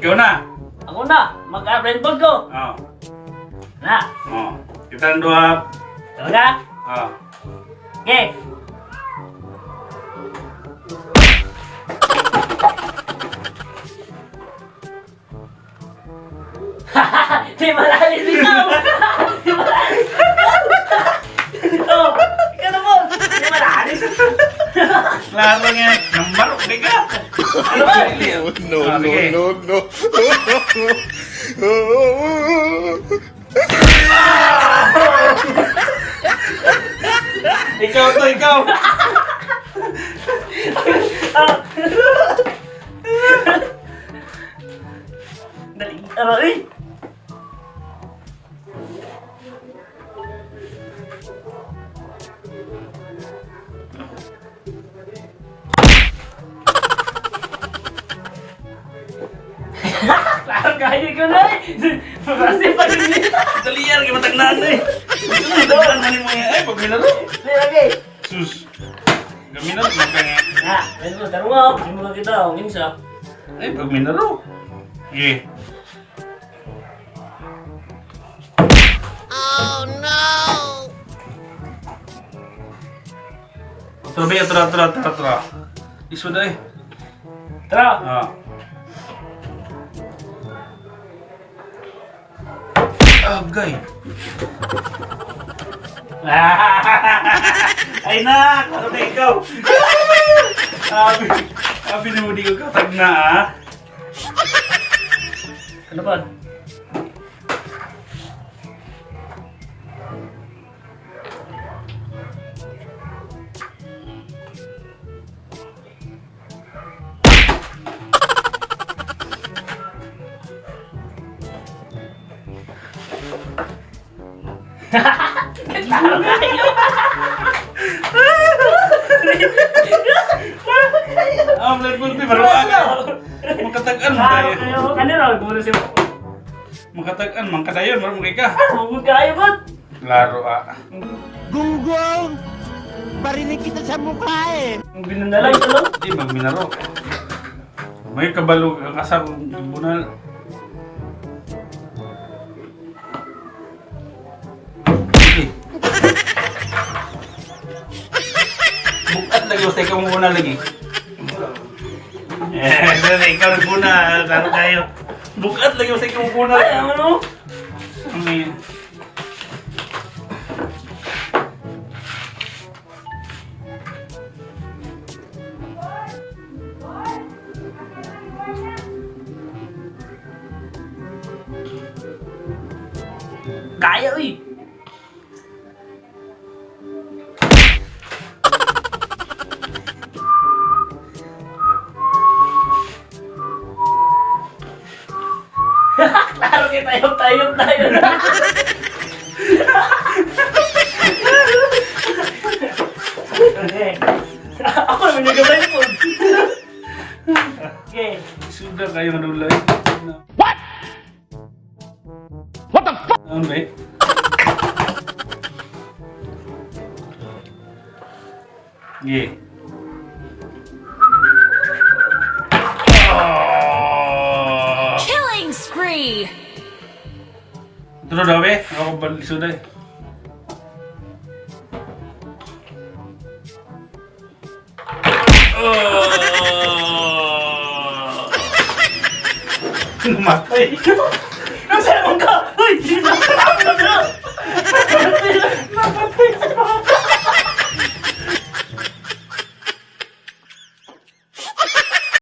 Ikaw na. Ako na, mag-blindfold ko. Oh. Na, Oh. Kita ang duha. talaga? Oh. Okay. Di malalim ikaw! Di malalim! Oh, ikaw na po! Di malalim! Klaro nga. Nambarok di ka. Ano ba? No, Ah, no, sige. no, no. Ikaw to, ikaw. Ah. Dali, aray! Klaro kayo ko na eh! Kasi pag hindi... Dali yan, kay matagnan eh. Matagnan na ni mo yan. Ay, pag minaro. Lagi! Sus. Gaminaro, magkanga. Na, medyo tarunga, simulan kita, ang insa. Ay, pag minaro. Sige. Oh no! Tara, ba, tara, tara, tara, tara. Isuda eh. Tara! Ah. Agay. Ay na, klaro na ikaw. Sabi, sabi na mo di ko katag na ah. Ano ba? Klaro kayo! Ah, blind ball pa, maruwa ka. Makatag-an man Klaro kayo. kayo! Ano raw? Gumano siya. Makatag-an, man kadayon, marunong kay ka. Bugod kayo ba? Klaro ah. Gunggong! Barinig kita sa mukha eh! Ang binanalay ito lang. Di mag minaro. May kabalo ang asa kong tribunal. Sige. Bukat lagi basta ikaw muna lagi. Eh, ikaw rin muna, klaro kayo. Bukat lagi basta ikaw muna. Ay, ang ano? Ano yun? Kaya uy! Klaro kayo tayo, tayo, tayo na. Okay. Ako naman yung gabay mo. Okay. Sudah kayo nga dulay. What? What the fuck? Ano ba eh? Sige. Oh! Killing spree! Ito na daw eh. Ako ba sudah eh. Oh! Namatay.